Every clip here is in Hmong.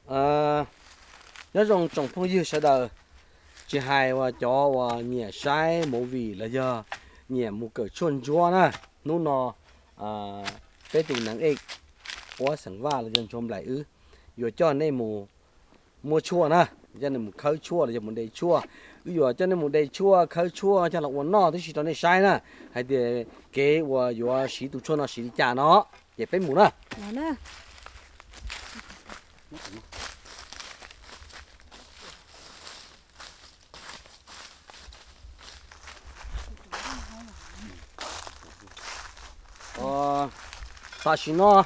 Nyob zoo tsoom phooj ywg sawv daws, tsis hais uas cov uas nyiam saib movie los yog nyiam mus kawm tshuaj ntsuab na, hnub no peb tus neeg ej uab xeem Vaj los yog Ntsuag Nplaim wb yuav coj nej mus muaj tshuaj na, coj nej mus khawb tshuaj los yog mus de tshuaj. Wb yuav coj nej mus de tshuaj khawb tshuaj coj los ua noj tib si rau nej saib na, hais tias kev uas yuav siv tus tshuaj no siv li cas no, ces peb mus na. Tam sim no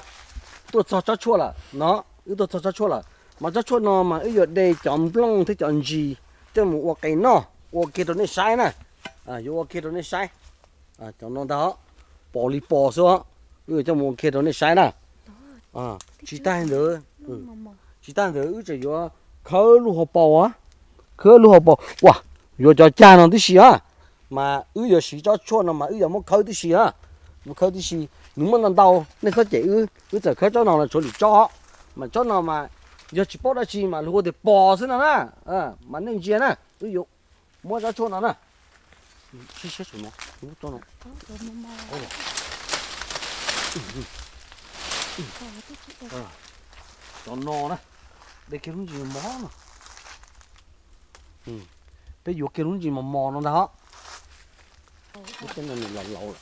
tuaj txog tsob tshuaj lawm no, wb tuaj txog tsob tshuaj lawm, mas tsob tshuaj no mas wb yuav de cov nplooj thiab cov ntsis coj mus ua qe noj, ua kiag rau nej saib na, yuav ua kiag rau nej saib. Cov no ntag, pos li pos xwb, wb yuav coj mus ua kiag rau nej saib na. Tsis tag ntawd, tsis tag ntawd wb tseem yuav khawb lub hauv paus, khawb lub hauv paus, ua, yuav cov cag no tib si a, mas wb yuav siv tsob tshuaj no mas wb yuav muab khawb tib si a, muab khawb tib si, nws muaj ntau ntau, nej txhob cem wb, wb txawm khawb tsob no los tshuav lwm tsob, mas tsob no mas yog tsis paub dab tsi mas luag hu tias pos xwb no na, mas nej ntsia na, wb yuav muab tsob tshuaj no na, sib siab saum no, tsob no, cov no na, de kiag lub ntsis mos mos no, peb yuav kiag lub ntsis mos mos no ntag os. Lub teb no nws los laus lawm.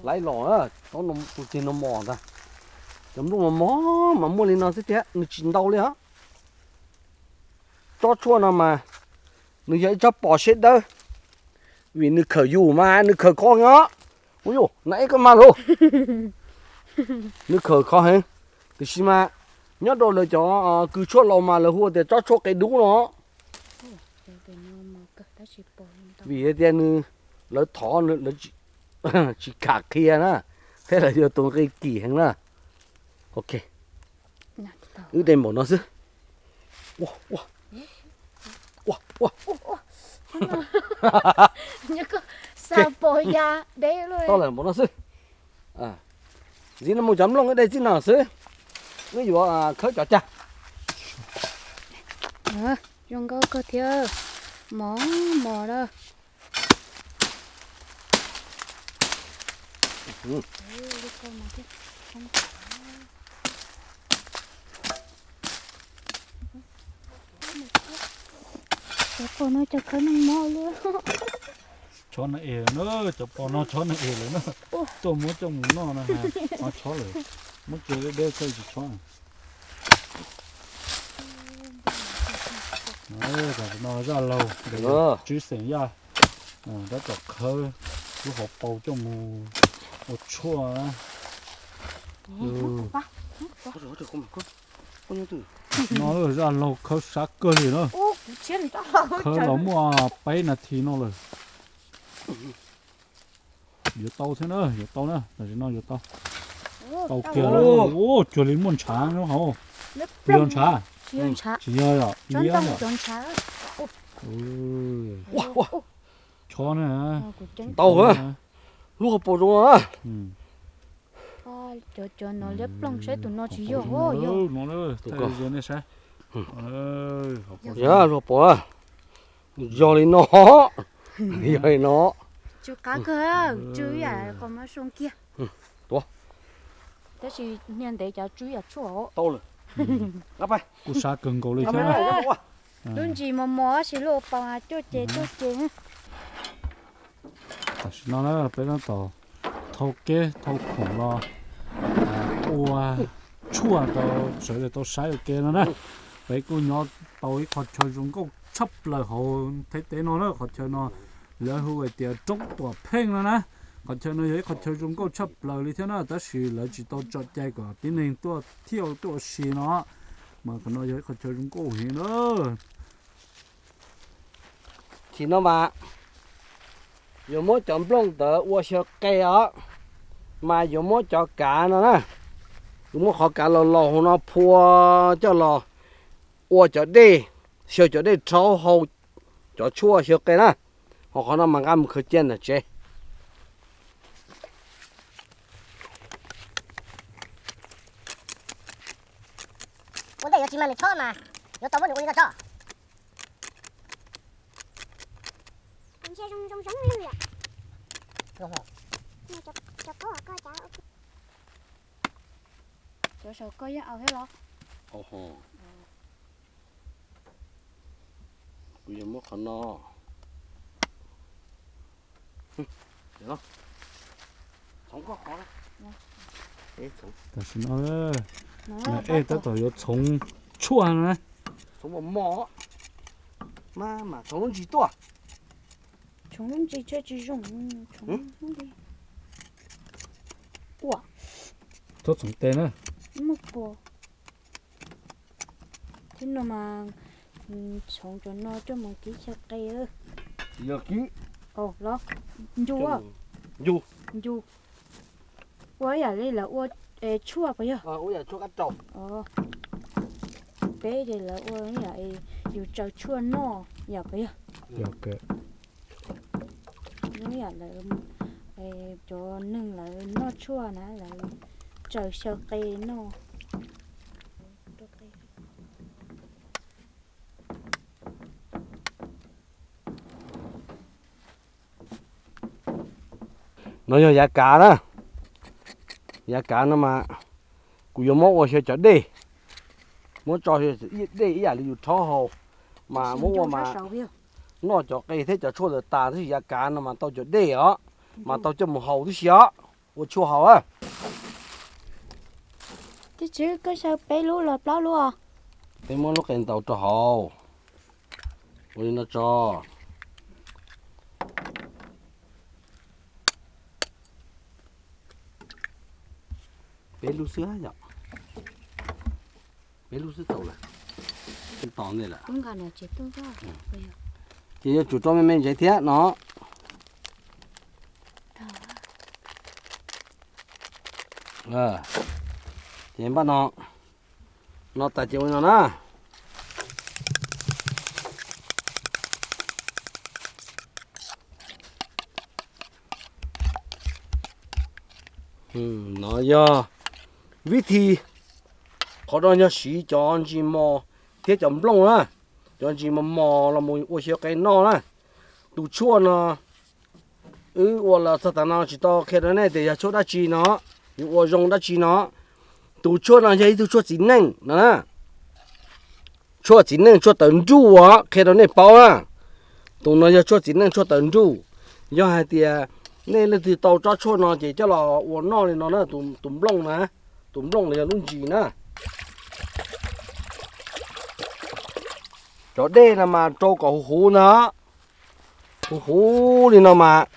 Laiv los, tus ceg no mos ntag. Cov nplooj mos mos mas muaj li no xwb thiab, nws tsis ntau li os. Tsob tshuaj no mas nws yog ib tsob pos siab dawb, vim nws khawm yus mas nws khawm khov heev os. Ua yuj, na ib koj mag lauj, nws khawm khov heev. Tiam sis mas nyob rau lawv cov kws tshuaj laus mas lawv hu tias tsob tshuaj qe dub no. Vim tias nws, lawv thov lawv tsis kam qhia na, thiab lawv yog tus nqi kim heev na. Ok, wb de npaum no xwb. Ua, ua, ua, ua. Tau lawm npaum no xwb. Ntxiv no mus cov nplooj wb de txij no xwb. Wb yuav khawb cov cag. Zoo nkauj kawg thiab, mos mos lawm. Cov pos no cov khawb neeg mob li. Chob neeg es lawm na, cov pos no chob neeg es lawm na. Tuaj muab coj mus noj na, ho chob lawm. Muab tso deb deb tso tsis chob. Tam sim no zaj laug tswv xeem Yaj tab tom khawb lub hauv paus coj mus ua tshuaj. Tam sim no zaj laug khawb sab kawg li na. Khawb los muaj peb nas this no lawm. Yuav tau thiab na, yuav tau na, tam sim no yuav tau. Tau kiag lawm, cuag li muaj ntshav hauv. Puas yog ntshav? Tsis yog, yog liab. Chob na. Tau, lub hauv paus zoo na. Cov no liab ploog saib tus no tsis yog, yog no. Yog lub hauv paus, yog li no, yog li no. Tsw qab kawg, tsw ib yam qos mab soo kiag. Tab sis niag ntev cov tsw ib yam tshuaj. Tau lawm. Kuj sab kawg nkaus li thiab. Lub ntsis mos mos tab sis lub hauv paus cuaj ces cuaj ces. Tam sim no na peb tab tom thau keb thau khoom los ua tshuaj rau sawv daws tau saib ua ke no na. Peb kuj nyob tau ib qhov chaw zoo nkauj tshaj plaws hauv Thaib teb no na. Qhov chaw no lawv hu hais tias roob Tuam Pheej no na. Qhov chaw no yog ib qhov chaw zoo nkauj tshaj plaws li thiab na, tab sis lawv tsis tau tso cai kom tib neeg tuaj thiaj tuaj ua si no. Mas qhov no yog ib qhov chaw zoo nkauj heev na. Tam sim no mas yuav muab cov nplooj ntawd ua xyaw qe os, mas yuav muab cov kav no na, yuav muab qhov kav laus laus hauv no phua coj los ua cov dej, xyaw cov dej rhaub hau cov tshuaj xyaw qe na. Ho qhov no mas nqa mus khaws cia ntawm tsev. Ua ntej yuav tsis mas nws chob mas yuav tau muab nws ua li no tso. Cov saum koj yeej au thiab los? Kuv yuav muab qhov no. Tam sim no es tab tom yuav txhoov tshuaj na. Txhoov mos mos, mas txhoov lub ntsis tuaj. Txhoov lub ntsis tshuaj tsis zoo. Ua, txhoov tes na. Muaj kua. Thiab no mas txhoov cov no coj mus kib xyaw qe. Yog kib. Los ncu, ncu. Ua ib yam li lawv ua tshuaj puas yog? Peb ces lawv ua ib yam yus tsaws tshuaj noj yam puas yog? Ib yam lawv, cov neeg lawv noj tshuaj na lawv tsaws xyaw qe noj. No yog yav kav na. Yav kav no mas kuv yuav muab ua xyaw cov dej, muab tso dej ib yam li yus rhaub haus, mas muab ua mas noj cov qe thiab cov tshuaj ntawd tas tib si. Yav kav no mas tau cov dej os, mas tau coj mus haus tib si os, ua tshuaj haus. Tij Tswv, koj xyaw peb lub los plaub lub os? Peb muab lub qe ntaus rau hauv, ua li no tso. Peb lub xwb yom. Peb lub xwb txaus lawm. Tos ntej lawm. Ces yuav tsum rau me me ntsev thiab no. Ces npaj no, no tas ces ua li no na. No yog vib thi, qhov no yog siv cov ntsis mos thiab cov nplooj na, cov ntsis mos mos los mus ua xyaw qe noj na. Tus tshuaj no wb ua los txog tav no tsis tau qhia rau nej tias yog tshuaj dab tsi no, yuav ua zoo dab tsi no. Tus tshuaj no yog ib tug tshuaj txiv neej no na. Tshuaj txiv neej tshuaj tawv nruj os, qhia rau nej paub na. Tus no yog tshuaj txiv neej tshuaj tawv nruj. Yog hais tias nej leej twg tau tsob tshuaj no ces coj los ua noj li no na, tus nplooj na, tus nplooj los yog lub ntsis na. Cov dej no mas rau kom huv huv ntag, huv huv li no mas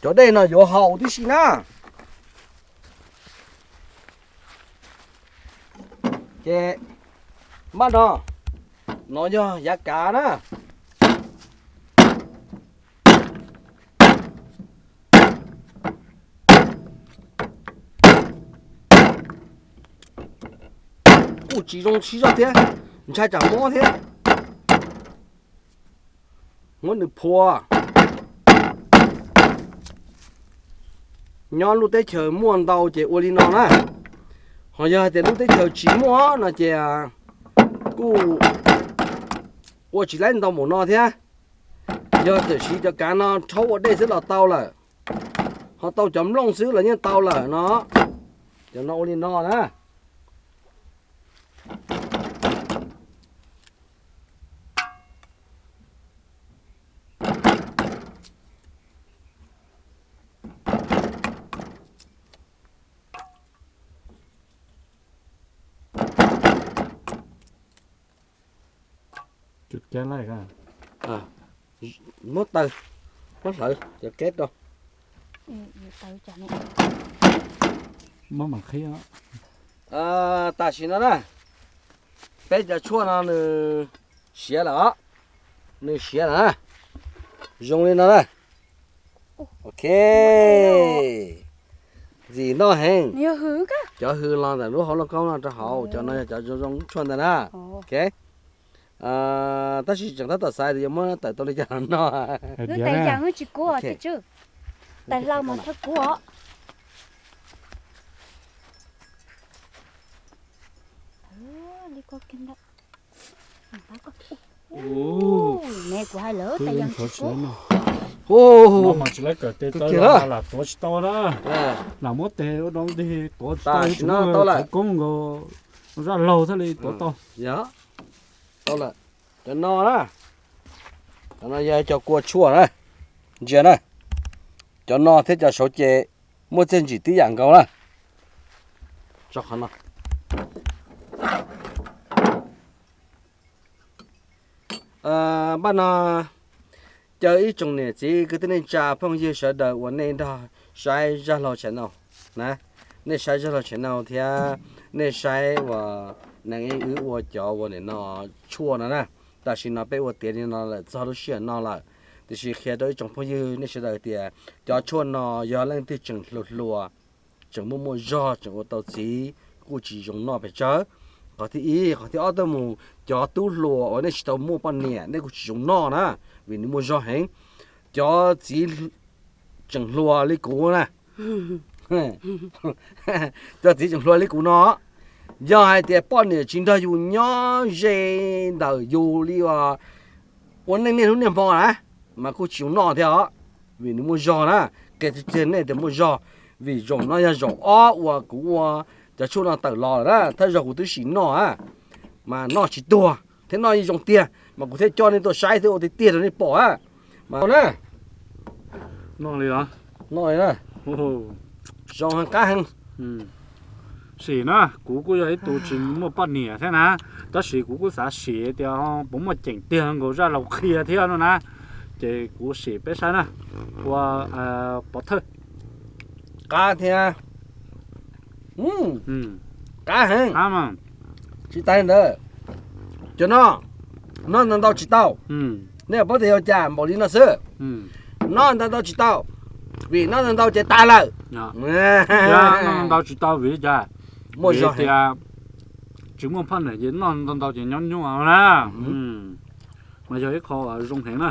cov dej no yuav haus tib si na. Ces npaj no, no yog yav kav na. Kuj tsis zoo sib zog thiab, ntshai tsam mob thiab. Muab nws phua. Nyob lub teb chaws muaj ntau ces ua li no na. Ho yog hais tias lub teb chaws tsis muaj no ces kuj ua tsis laib ntau npaum no thiab. Yog txawm siv cov kav no rhaub ua dej xwb los tau lawm, ho tau cov nplooj xwb los yeej tau lawm no. Cov no ua li no na. Muab taw, muab hlawv cov keb rau. Tam sim no na, peb cov tshuaj no nws siav lawm os, nws siav lawm na, zoo li no na. Ok, ntxim noj heev. Cov hws los ntawm lub hauv lauj kaub no rau hauv, cov no yog cov zoo zoo tshuaj ntawd na. Ok. Tab sis tseem tab tom xav tias yuav muab tawm tau li cas los noj. Lub tais yas tsis kub os, tais hlau mas thawj kub os. Li ko kiag ntawm. Ne kuv hais lawm tais yas tsis kub. Mas tsis lawv kawm tes taw los lam tuav tsis tau na. Lam muab tes ua dau ntig tuav tsis tau, tsis no tau lawm. Koob nkaus zaj laug thiaj li tuav tau. Tau lawm. Cov no na, cov no yog cov kua tshuaj na, ntsia na, cov no thiab cov saud ces muaj txiaj ntsig tib yam nkaus na. Tso qhov no. Npaj no, caw ib tsoom niam txiv kwv tij neej tsa phooj ywg sawv daws uas nej nrog saib Zaj Laug channel na, nej saib Zaj Laug channel thiab nej saib uas nees wb ua cov uas nim no tshuaj no na. Tam sim no peb ua tiav li no lawm txog lub sij hawm no lawm, tiam sis qhia rau ib tsoom phooj ywg nej sawv daws tias cov tshuaj no yog leej twg tseem hluas hluas, tseem muaj muaj zog, tseem ua tau txiv, kuj tsis zoo noj pes tsawg. Qhov thib ib, qhov thib ob, tuaj mus cov tub hluas uas nej tsis tau muaj poj niam nej kuj tsis zoo noj na, vim nws muaj zog heev. Cov txiv tseem hluas li kuv na, cov txiv tseem hluas li kuv no, yog hais tias poj niam tsis nrog yus nyob ze ntawm yus li ua neej niaj hnub niaj hmo na, mas kuj tsis zoo noj thiab os, vim nws muaj zog na. Qhia tiag tiag nej tias muaj zog, vim zaum no yog zaum ob uas kuv ua cov tshuaj no tawm los lawm na, thawj zaug kuv twb sim noj a, mas noj tsis tuag thiab noj yeej zoo tiag, mas kuv thiaj coj nej tuaj saib thiab ua tiag tiag rau nej pom a. Mas na, noj li os, noj li na, zoo heev, qab heev. Sim na, kuv kuj yog ib tug tsis muaj poj niam thiab na, tab sis kuv kuj xav sim tias puas muaj ceem tiag nkaus Zaj Laug qhia thiab no na, ces kuv sim peb saib na, ua pov thawj. Qab thiab, qab heev. Tsis tas li ntawd, cov no noj ntau ntau tsis tau. Nej paub tias yog cas npaum li no xwb, noj ntau ntau tsis tau, vim noj ntau ntau ces tas lawm. Noj ntau tsis tau vim li cas? Muaj zog tias tsis muaj poj niam ces noj ntau ntau ces nyob nyuaj na. Mas yog ib qho zoo heev na.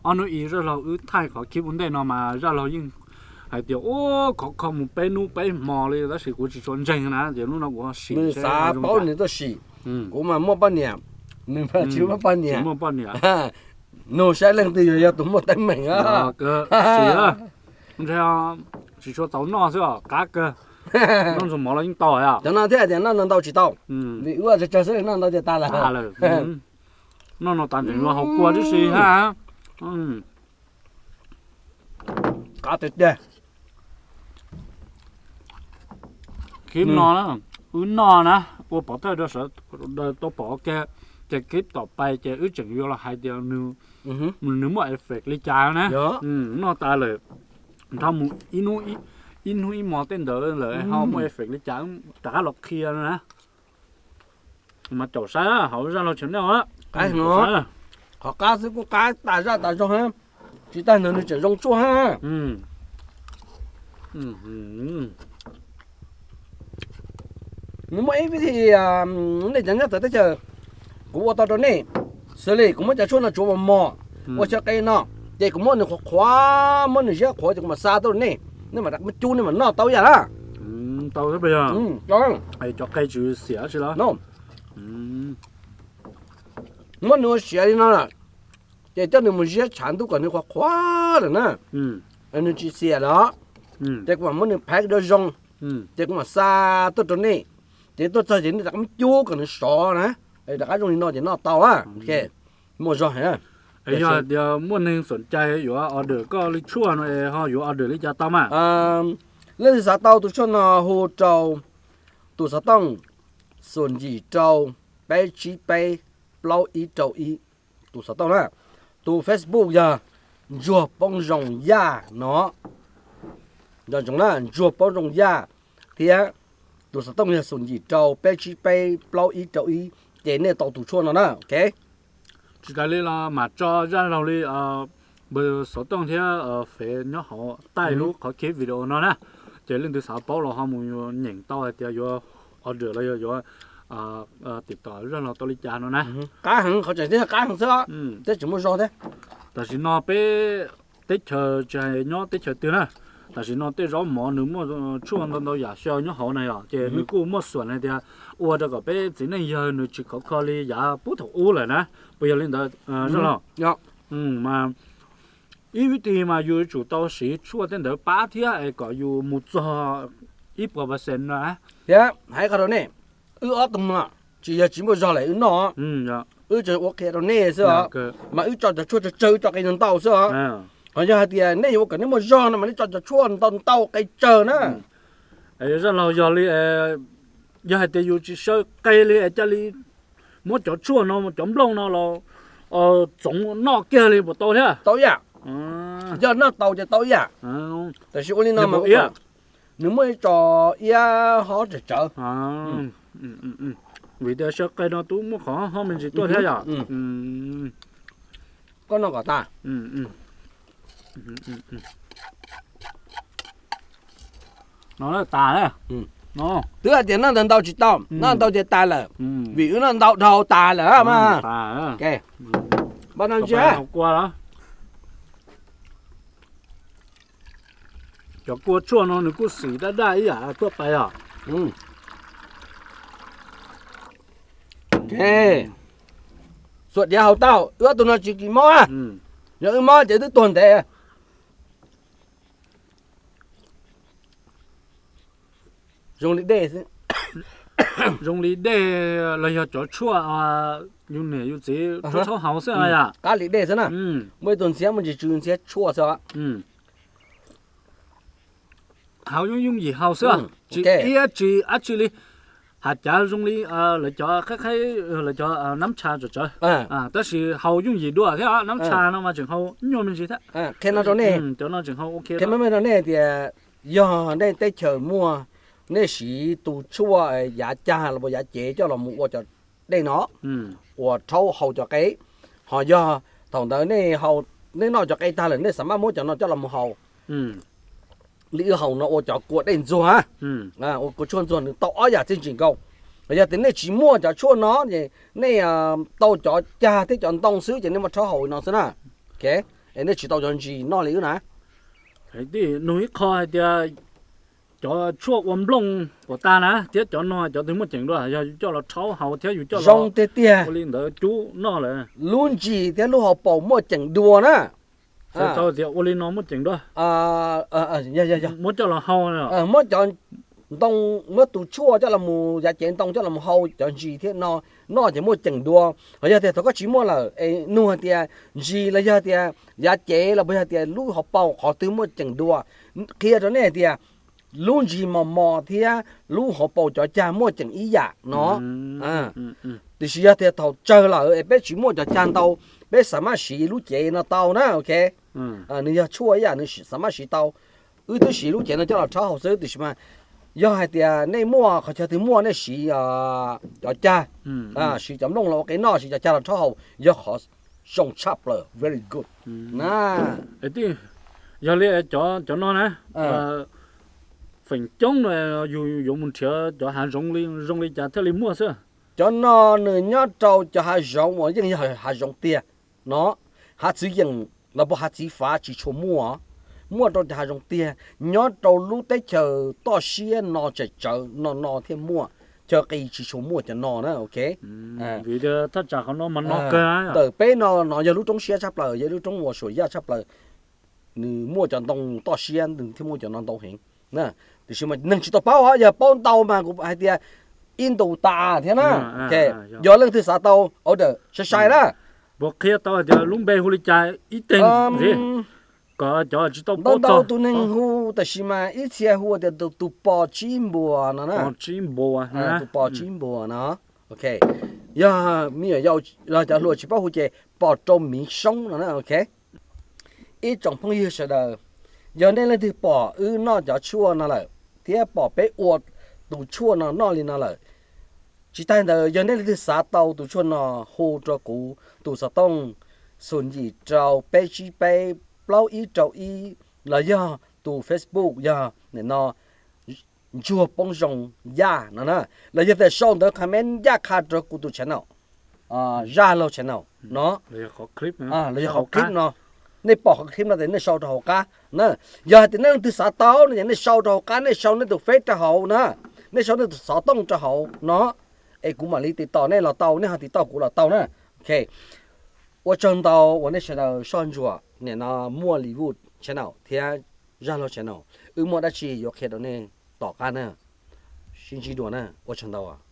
Ob hnub ib Zaj Laug wb thaij qhov khib ua ntej no mas Zaj Laug yeej hais tias ua khov kho mus peb hnub peb hmo li, tab sis kuv tsis tshua ntseeg na, ces hnub no kuv sim nws xav paub nws tuaj sim. Kuv mas muaj poj niam, nws mas tsis muaj poj niam. Nug saib leej twg yuav yog tus muaj teeb meem. Sim, ntshe tsis tshua txaus noj xwb os, qab kawg. Noj ntxuag mov los yeej tau. Cov no thiaj tias noj ntau ntau tsis tau, vim wb tsawg tsawg xwb noj ntau ces tas lawm. Noj no tas ntsees los haus kua tib si ha. Qab tiag tiag. Khib no na, wb noj na, ua pov thawj rau sawv daws tau pom ua ke, ces khib tom pais ces wb tseem yuav los hais tias nws muaj effect li cas na. Noj tas lawm, nrho mus ib hnub ib hmo tej ntawd lawm ho muaj effect li cas rov qab los qhia na. Mas caum saib hauv Zaj Laug channel. Qhov qab xwb kuj qab tas zaj tas zog, tsis tas ntawd nws tseem zoo tsuaj ha. Nws muaj ib vib thi, nej cov nyob txawv teb chaws, kuv ua tau rau nej. Xws li kuv muab cov tshuaj no tsuav mos mos ua chaw qe no, ces kuv muab nws qhuav qhuav, muab nws ziab qhuav ces kuv mam xa tuaj rau nej, nej mam rov muab cub nej mam noj tau ib yam na. Tau, cov qe tsis xiam tsi los. Muab nws ua siav li no lawm, ces coj nws mus ziab tshav ntuj kom nws qhuav qhuav lawm na, nws tsis xiam lawm, ces kuv mam muab nws phaib rau zoo, ces kuv mam xa tuaj rau nej, ces tuaj txog ces nej rov qab muab cub kom nws sov na, rov qab zoo li no ces noj tau a. Muaj zog heev. Yog tias muaj neeg xom cai yuav order koj li tshuaj no es ho yuav order li cas tau mas? Leej twg xav tau tus tshuaj no hu rau tus xov tooj xoom yim rau peb tsib peb plaub ib rau ib, tus xov tooj na. Tus Facebook yog Ntsuag Poob Zoo Yaj no. Nco ntsoov na, Ntsuag Poob Zoo Yaj thiab tus xov tooj yog xoom yim rau peb tsib peb plaub ib rau ib, ces nej tau tus tshuaj no na, ok. Tsis tas li los mam tso Zaj Laug li npawb xov tooj thiab fev nyob hauv taij lub qhov khib video no na. Ces leej twg xav paub los ho mus nyeem tau hais tias yuav order los yog yuav Tim tom zaj los tau li cas no na. Qab heev, qhov tseem thiab qab heev xwb, thiab tseem muaj zog thiab. Tam sim no peb teb chaws tsis hais nyob teb chaws twg na, tam sim no tej zaub mov nws muaj tshuaj ntau ntau yam xyaw nyob hauv na yom, ces nws kuj muaj xuam hais tias ua rau kom peb txiv neej yawg nws tsis khov kho li yav puag thaum ub lawm na, puas yog li ntawd zaj los? Mas ib vib ti mas yus yuav tsum tau siv tshuaj tej ntawd pab thiab es kom yus mus txog ib puas percent na. Thiab hais qhov rau nej, wb ob tug no tsis yog tsis muaj zog lawm wb noj, wb tsuas ua qhia rau nej xwb os, mas wb tso cov tshuaj tsawg tsawg, wb tso qe ntau xwb os. Ho yog hais tias nej yuav ua kom nej muaj zog no mas nej tso cov tshuaj ntau ntau qe tsawg na. Zaj laug, yog li, yog hais tias yus tsis xyaw qe li es cia li muab cov tshuaj no cov nplooj no los txoov noj kiag li puas tau thiab? Tau ib yam. Yog noj tau ces tau ib yam. Tab sis ua li no mas nws muaj ib co iab hob tsawv tsawv. Vim tias xyaw qe no twb muaj qhov hob me ntsis tuaj thiab yom. Koj noj kom tas. No tas. Twb hais tias noj ntau ntau tsis tau, noj ntau ces tas lawm. Vim wb noj ntau dhau tas lawm mas. Cov kua tshuaj no nws kuj xim daj daj ib yam tuaj pais os. Xuam diav haus tau, wb ob tug no tsis kis mob. Yog wb mob ces twb tuag ntev. Zoo li dej xwb. Zoo li dej los yog cov tshuaj yus niam yus txiv rhaub rhaub haus xwb yom. Qab li dej xwb na. Muaj ib tug ntxhiab muaj ntsis tsw ntxhiab tshuaj xwb. Haus yooj yooj yim haus xwb, tsis iab tsis dab tsi li. Hav cav zoo li lawv cov qhaib qhaib, lawv cov nab tsha tsawv tsawv, tab sis haus yooj yim dua thiab, nab tsha no mas tseem haus nyuaj me ntsis thiab. Qhia no rau nej, cov no tseem haus ok. Qhia meej meej rau nej tias yog nej teb chaws muaj, nej siv tus tshuaj yav cag los yav cev coj los mus ua cov dej no uas rhaub haus cov qe, ho yog thaum ntawd nej noj cov qe tag lawm nej xav maj muab cov no coj los mus haus li wb haus no ua cov kua dej ntxuag, ua kua tshuaj ntxuag nws tau ob yam txiaj ntsig nkaus. Yog tias nej tsis muaj cov tshuaj no ces nej tau cov cag thiab cov ntoo xwb ces nej muab rhaub haus no xwb na. Es nej tsis tau cov ntsis noj li wb na. Nug ib qho hais tias cov tshuaj ua nplooj puas tag na, thiab cov no cov twg muaj ceem dua, yog yus coj los rhaub haus thiab yus coj zoo tiag tiag ua li ntawd cub noj lawm. Lub ntsis thiab lub hauv paus muaj ceem dua na. Tau tias ua li no muaj ceem dua. Muab coj los hau, muab cov ntoo, muab tus tshuaj coj los mus, yav cev ntoo coj los mus hau cov ntsis thiab no, noj ces muaj ceem dua. Ho yog tias thaum koj tsis muaj lawm es nug hais tias ntsis los yog tias yav cev los puas yog tias lub hauv paus qhov twg muaj ceem dua, qhia rau nej hais tias lub ntsis mos mos thiab lub hauv paus cov cag muaj ceem ib yam no. Tiam sis yog tias thaum tsawg lawm es peb tsis muaj cov cag ntau, peb xav maj siv lub cev no tau na, ok. Nws yog tshuaj ib yam nws xav maj siv tau. Wb twb siv lub cev no coj los rhaub haus xwb, tiam sis mas yog hais tias nej muaj qhov chaw twg muaj nej siv cov cag, siv cov nplooj los ua qe noj, siv cov cag los rhaub haus yog qhov zoo tshaj plaws, very good na. Yog li cov no na, feem coob no yus yuav mus nrhiav cov hav zoov zoo li cas thiaj li muaj xwb? Cov no nws nyob rau cov hav zoov uas yeej yog hav zoov tiag no, hav txwv yeem los puas hav txwv fav tsis tshua muaj, muaj rau cov hav zoov tiag, nyob rau lub teb chaws toj siab no tseem tsawv no no thiaj muaj, chaw qis tsis tshua muaj cov no na, ok. Vim tias thaj tsam qhov no mas no kawg. Ntawm peb no no yog lub roob siab tshaj plaws, yog lub roob uas suam yaj tshaj plaws, nws muaj cov ntoo toj siab nws thiaj muaj cov no ntau heev. Tiam sis mas neeg tsis tau paub os, yog paub ntau mas kuv hais tias ib ntus tas thiab na. Yog leej twg xav tau order sai sai na. Puas qhia tau hais tias lub npe hu li cas ib teg kom cov tsis tau paub txog? Ntau tus neeg hu, tab sis mas ib txhia hu tias tus pos tsib npuas no na. Tus pos tsib npuas no. Ok, yog me nyuam yaus los cov hluas tsis paub hu ces pos rau miv soob no na, ok. Ib tsoom phooj ywg sawv daws, yog nej leej twg pom wb noj cov tshuaj no lawm, thiab pom peb ua tus tshuaj no noj li no lawm, tsis tas ntawd yog nej leej twg xav tau tus tshuaj no, hu rau kuv tus xov tooj xoom yim rau peb tsib peb plaub ib rau ib, los yog tus Facebook yog nim no ntsuag poob zoo yaj no na. Los yog tias sau ntawv comment yaj qha rau kuv tus channel, Zaj Laug channel no, los yog qhov clip no, nej pom qhov clip no ces nej sau rau hauv qab na. Yog hais tias nej leej twg xav tau no ces nej sau rau hauv qab, nej sau nej tus feb rau hauv na, nej sau nej tus xov tooj rau hauv no, es kuv mam li tiv tom nej los tau, nej ho tiv tom kuv los tau na. Ok, ua tsaug ntau uas nej sawv daws soj ntsuam nim no Muaj Li Wood channel thiab Zaj Laug channel. Wb muaj dab tsi yuav qhia rau nej tom qab na. Sib ntsib dua na, ua tsaug ntau.